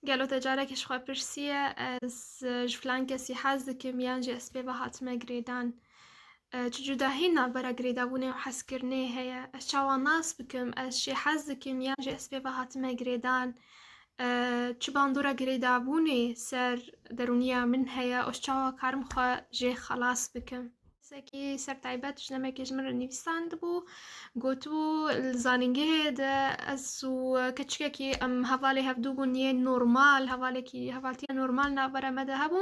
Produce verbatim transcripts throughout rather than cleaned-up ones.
Gelo te carekê ji xwe pirsiye, ez, e, ji filan kesî hez dikim yan jî ez pê ve hatime girêdan? E, çi cudahî navbera girêdabûnê û hezkirinê heye? Ez çawa nas bikim? Ez jê hez dikim yan jî ez pê ve hatime girêdan? E, çi bandora girêdabûnê ser derûniya min heye? Ez çawa karim xwe jê xelas bikim? Pirsgirêkekî ser taybet ji demekê ji min re nivîsandibû, gotibû, li zanîngehê de ez û keçikekî em hevalê hevdû bûn, yê normal, hevalekî, hevaltiya normal navbera me de hebû.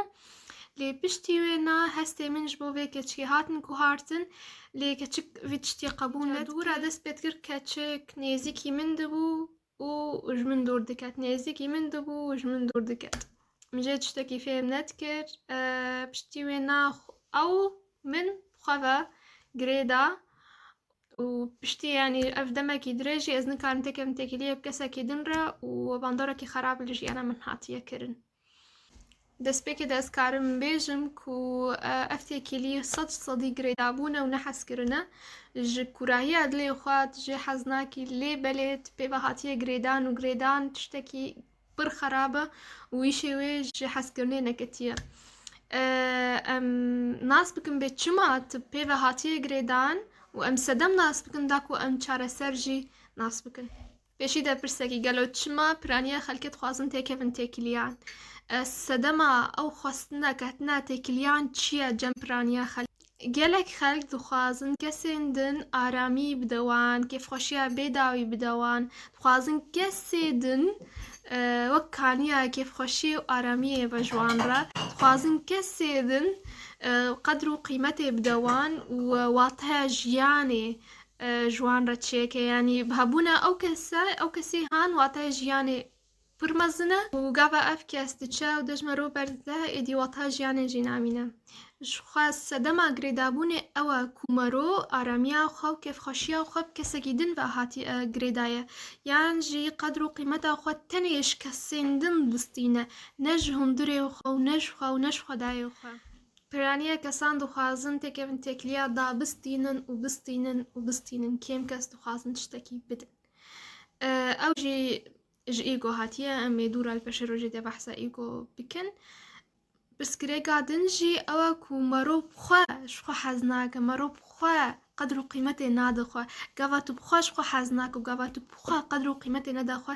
Lê piştî wêna hestê min ji bo vê keçikê hatin guhartin, lê keçik vî tiştî qebûl nedikir. Dû re dest pê dikir keçik nêzîkî min dibû û ji min dûr diket. Nêzîkî min dibû û ji min dûr diket. Min jê tiştekî fêm nedikir. E, piştî wêna xw-, ew min xwe ve girê da û piştî, yanî ev demekî dirêj jî ez nikarim têkevim têkiliyê bi kesekî din re û bandorekî xerab li jiyana min hatiye kirin. Destpêkê de ez karim bêjim ku, e, ev têkilî sed sedî girêdabûn e û nehezkirin e. Ji kûrahiya dilê xwe tu jê hez nakî, lê belê tu pê ve hatiye girêdan û girêdan tiştekî pir xerab e û îşê wê ji hezkirinê neketiye. E, em nas bikin bê çima tu pê ve hatiye girêdan û em sedem nas bikin da ku em çareser jî nas bikin. Pêşî de pirsekî, gelo çima piraniya xelkê dixwazin têkevin têkiliyan? E, sedema ew xwestina ketina têkiliyan çi ye cem piraniya xelkê? Gelek xelk dixwazin kesên din aramî bide wan, kêfxweşiya bêdawî bide wan. Dixwazin kesê din, e, wek kaniya kêfxweşiyê û aramiyê ve ji wan re. Dixwazin kesê din, e, qedr û qîmetê bide wan û wateya jiyanê, e, ji wan re çêke. Yanî bi hebûna ew kese, ew kesê han wateya jiyanê pir mezin e û gava ev kes diçe û dejme ro berdide, êdî wata jiyanê jî namîne. Ji xwe sedema girêdabûnê ew e ku mero aramiya xwe û kêfxweşiya xwe bi kesekî din ve hatiye girêdaye, yan jî qedr û qîmeta xwe tenê ji kesên din bistîne, ne ji hundirê xwe û ne ji xwe û ne ji Xwedayê xwe. Piraniya kesan dixwazin têkevin têkiliya da bistînin û bistînin û bistînin. Kêm kes dixwazin tiştekî bidin. E, ew jî ji ego hatiye, em ê dû re li pêşerojê de behsa ego bikin. Pirsgirêka din jî ew e ku mero bi xwe ji xwe hez nake, mero bi xwe qedr û qîmetê nade xwe. Gava tu bi xwe ji xwe hez nake û gava tu bi xwe qedr û qîmetê nede xwe,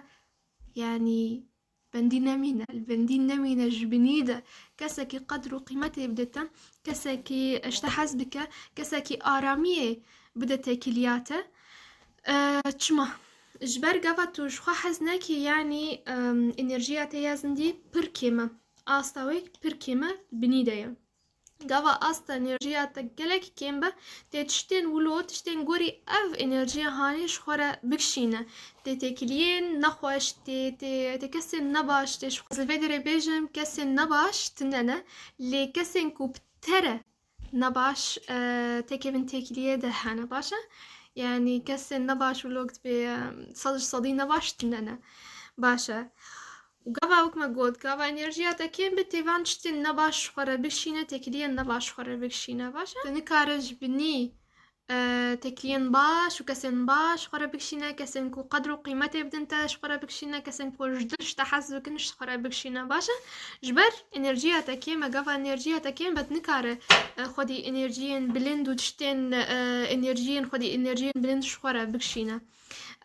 yanî bendî nemîne, li bendî nemîne ji binî de. Kesekî qedr û qîmetê bide te, kesekî ji te hez bike, kesekî aramiyê bide têkiliya te. E, çima? Ji ber gava tu ji xwe hez nekî, yanî, em, enerjiya te ya zindî pir kêm e. Asta wê pir kêm e, binî de ye. Gava asta enerjiya te gelek kêm be, tê tiştên wilo, tiştên gorî ev enerjiya hanê ji xwe re bikişîne. Tê têkiliyên nexweş, tê, tê, tê kesên nebaş, tê ji xwe. Ez li vê derê bêjim, kesên nebaş tune ne, lê kesên ku bi te re nebaş, e, têkevin têkiliyê de hene, baş e? Yanî kesên nebaş wilo dibê, e, sed ji sedî nebaş tune ne. Baş e. Û gava wek me got, gava enerjiya te kêm be, tê van tiştên nebaş ji xwe re bikişîne, têkiliyên nebaş ji xwe re bikişîne, baş e? Tu nikare ji binî, e, têkiliyên baş û kesên baş ji xwe re bikişîne, kesên ku qedr û qîmetê bidin te ji xwe re bikişîne, kesên ku ji dil ji te hez bikin ji xwe re bikişîne, baş e? Ji ber enerjiya te kêm e, gava enerjiya te kêm be, tu nikare, e, xwedî enerjiyên bilind û tiştên, e, enerjiyên xwedî enerjiyên bilind ji xwe re bikişîne.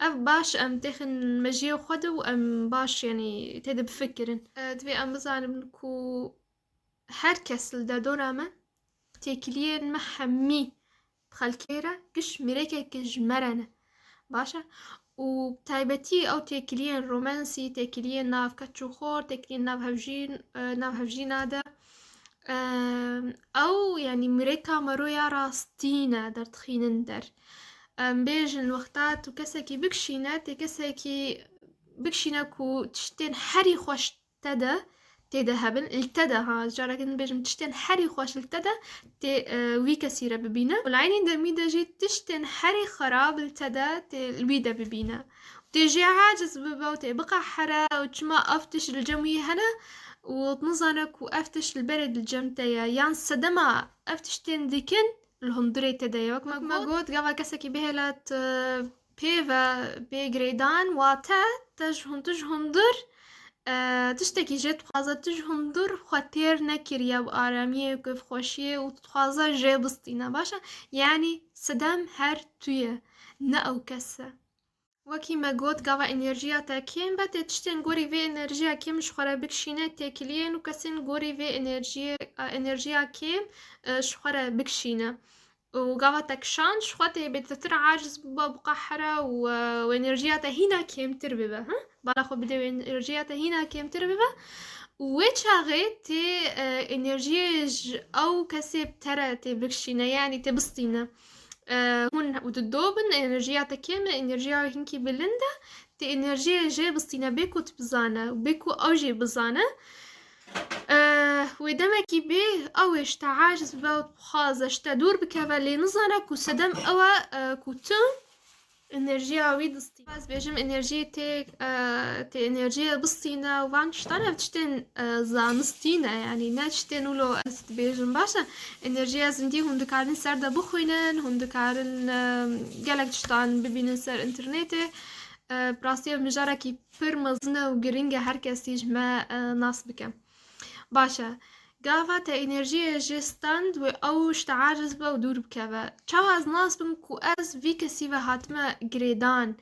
Ev baş, em têxin mejiyê xwe de û em baş, yanî tê de bifikirin. E, divê em bizanin ku her kes li derdora me, têkiliyên me hemî bi xelkê re giş mîrekeke ji me re ne. Baş e? Û bi taybetî ew têkiliyên romansî, têkiliyên nav keç û xor, têkiliyên nav hevjîn, e, nav hevjîna de, e, ew, yanî mîreka me ro ya rastî ne, derdixînin der. Em bêjin wexta tu kesekî bikişîne, tê kesekî bikişîne ku tiştên herî xweş te de, tê de hebin, li te de, ha, careke din bêjim, tiştên herî xweş li te de tê, e, wî kesî re bibîne. Û li eynî demî de jî tiştên herî xerab li te de tê li wî de bibîne. Tê jê aciz bibe û tê biqehere û çima ev tişt li cem wî hene û nizane ku ev tişt li berê di cem te ye, yan sedema ev tiştên dikin li hundirê te de ye. Wek me got, gava kesekî bihêle tu pê ve bê girêdan, wate te ji hundir, ji hundir, e, Tiştekî jê dixwaze tu ji hundir xwe têr nekiriye bi aramiyê û kêfxweşiyê û tu dixwaze jê bistîne. Baş e? Yanî sedem her tu ye, ne ew kes e. Wekî me got, gava enerjiya te kêm be, tê tiştên gorî vê enerjiya kêm ji xwe re bikişîne têkiliyên û kesên gorî vê enerjiyê, enerjiya kêm, e, ji xwe re bikişîne. Û gava te kişand, ji xwe tê bêtirtir aciz bibe, biqehire û, e, û enerjiya te hîna kêmtir bibe, ha? Bala xwe bide wê enerjiya te hîna kêmtir bibe. Û wê çaxê tê, e, enerjiyê ji ew kesê bi te re tê bikişîne, yanî tê bistîne. E, hûn û didobin, enerjiya te kêm e, enerjiya wê hinkî bilind e. Tê enerjiyê jê bistîne, bê ku tu bizane û bê ku ew jê bizane. E, wê demekî bê ew ê ji te aciz bibe û bixwaze ji te dûr bikeve, lê nizane ku sedem ew e, e, ku tu enerjiya wî distîne. Ez bêjim enerjiyê tê, e, tê enerjiyê bistîne û van tiştan ev tiştên, e, zanistî ne, yanî ne tiştên wilo ez dibêjim. Baş e, enerjiya zindî hûn dikarin ser de bixwînin, hûn dikarin, e, gelek tiştan bibînin ser înternetê. E, bi rastî ev mijarekî pir mezin e û giring e her kesî ji me, e, nas bike. Baş e. Gava te enerjiyê jê stand wê ew ji te aciz be û dûr bikeve. Çawa ez nas bim ku ez vî kesî ve hatime girêdan?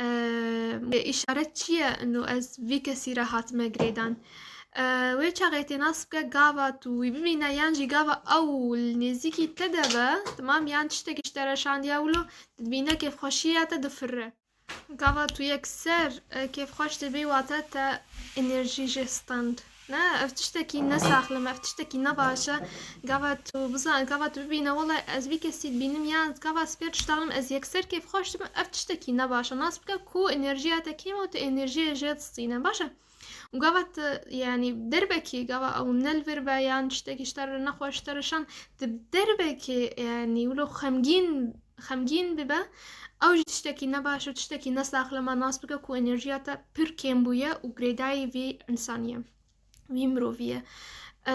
E, îşaret çi ye ino ez vî kesî re hatime girêdan? E, wê çaxê tê nas bike gava tu wî bibîne yan jî gava ew li nêzîkî te de be, temam, yan tiştekî ji te re şandiya wilo, tu dibîne kêfxweşiya te difirre. Gava tu yekser, e, kêfxweş dibî, wate te enerjî jê stand. Ne, ev tiştekî ne saxlem e, ev tiştekî ne baş e. Gava tu bizan, gava tu bibîne, wela ez vî kesî dibînim, yan gava ez pê tişt daxlim, ez yekser kêfxweş dibim, ev tiştekî ne baş e. Nas bike ku enerjiya te kêm e û tu enerjiyê jê distîne. Baş e? Û gava tu, yanî derbekî, gava ew ne li vir be, yan tiştekî ji te re nexweş ji te re şand, tu derbekî, yanî wilo xemgîn, xemgîn bibe, ew jî tiştekî ne baş û tiştekî ne saxlem e, nas bike ku enerjiya te pir kêm bûye û girêdayî vî însanî ye, vî mirovî ye. E,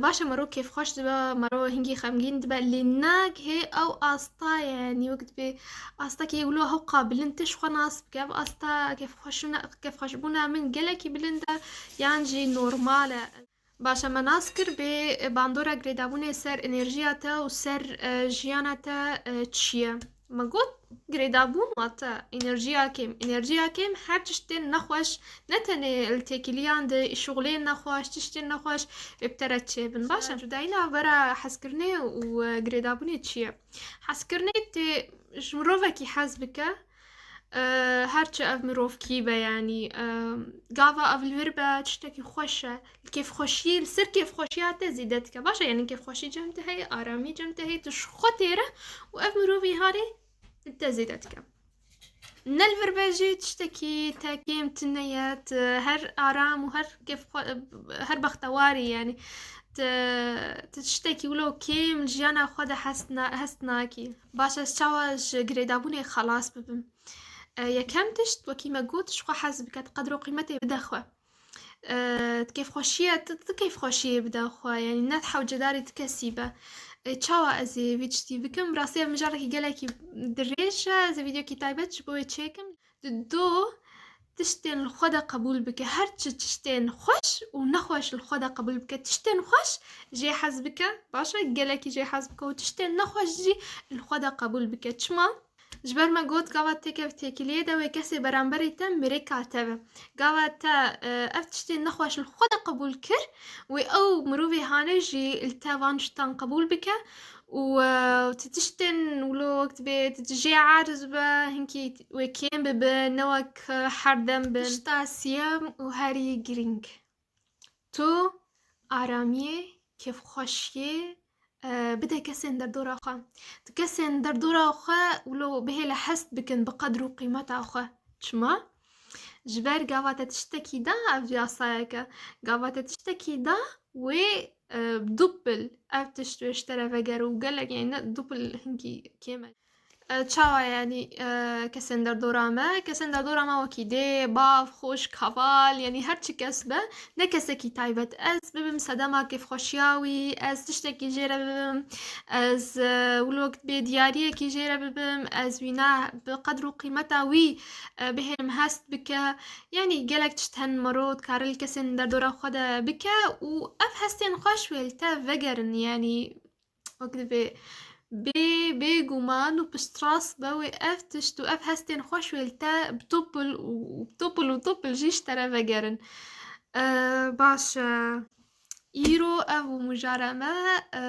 baş e, mero kêfxweş dibe, mero hingî xemgîn dibe, lê nagihê ew asta ye, yanî wek dibê astekî wilo hewqa bilind tê ji xwe nas bike, ev asta kêfxweşbûna, kêfxweşbûna min gelekî bilind e, yan jî normal e. Baş e, me nas kir bê bandora girêdabûnê ser enerjiya te û ser, e, jiyana te, e, çi ye? Me got, girêdabûn wate enerjiya kêm. Enerjiya kêm her tiştên nexweş, ne tenê li têkiliyan de, şixulên nexweş, tiştên nexweş ê bi te re çêbin. Baş e, cudayî navbera hezkirinê û, e, girêdabûnê çi ye? Hezkirinê tê ji mirovekî hez bike, e, her çi ev mirov kî be, yanî, e, gava ev li vir be, tiştekî xweş e, li kêfxweşî, li ser kêfxweşiya te zêde dike. Baş e, yanî kêfxweşî cem te heye, aramî cem te heye, tu ji xwe têr e û ev mirovî hanê li te zêde dike. Ne li vir be jî tiştekî te kêm tune ye, tu her aram û her kêfxwe-, her bextewar î, yanî tu, tu tiştekî wilo kêm li jiyana xwe de hest na-, hest nakî. Baş e, ez çawa ji girêdabûnê xelas bibim? E, yekem tişt, wekî me got, ji xwe hez bike, tu qedr û qîmetê bide xwe. E, tu kêfxweşiye, tu, tu kêfxweşiyê bide xwe, yanî ne hewcedarî tu kesî be. E, çawa ez ê vî tiştî bikim? Bi rastî ev mijarekî gelekî dirêj e, ez ê vîdeokî taybet ji bo wê çêkim. Di do, tiştên li xwe de qebûl bike. Her çi tiştên xweş û nexweş li xwe de qebûl bike. Tiştên xweş jê hez bike. Baş e, gelekî jê hez bike û tiştên nexweş jî li xwe de qebûl bike. Çima? Ji ber me got, gava têkev têkiliyê de wê kesê beramberî te mirêka te be. Gava te, e, ev tiştên nexweş li xwe de qebûl kir, wê ew mirovê hane jî li te van tiştan qebûl bike û, e, ti tiştên wilo wek dibê ti jê aciz be, hinkî wê kêm bibe, ne wek, e, herdem bin. Tişta siyem û herî girîng. Tu aramiyê, kêfxweşiyê, e, bide kesên derdora xwe. Tu kesên derdora xwe wilo bihêle hest bikin bi qedr û qîmeta xwe. Çima? Ji ber gava te tiştekî da, ev yasayek e. Gava te tiştekî da, wê, e, dupil ev tişt wê ji te re veger û gelek, yanî ne dupil, hinkî kêm e. E, çawa, yanî, e, kesên derdora me? Kesên derdora me wekî dê, bav, xwişk, heval, yanî her çi kes be, ne kesekî taybet. Ez bibim sedema kêfxweşiya wî, ez tiştekî jê re bibim, ez, e, wilo bê diyariyekî jê re bibim, ez wîna bi qedr û qîmeta wî, e, bihêlim hest bike. Yanî gelek tişt hen mero dikare li kesên derdora xwe de bike û ev hestên xweş wê li te vegerin, yanî wek divê bê, bêguman û piştrast be wê ev tişt û ev hestên xweş wê li te bi topil û topil û topil jî ji te re vegerin. E, baş e. Îro ev bû mijara me. E,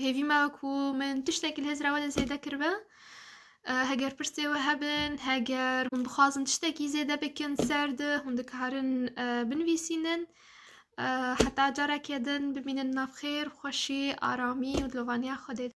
hêvî me ku min tiştekî li hêzra we de zêde kiribe. E, heger pirsê we hebin, heger hûn bixwazin tiştekî zêde bikin ser di, hûn dikarin, e, binivîsînin. E, heta careke din bimînin nav xêr, xweşî, aramî û dilovaniya Xwedê.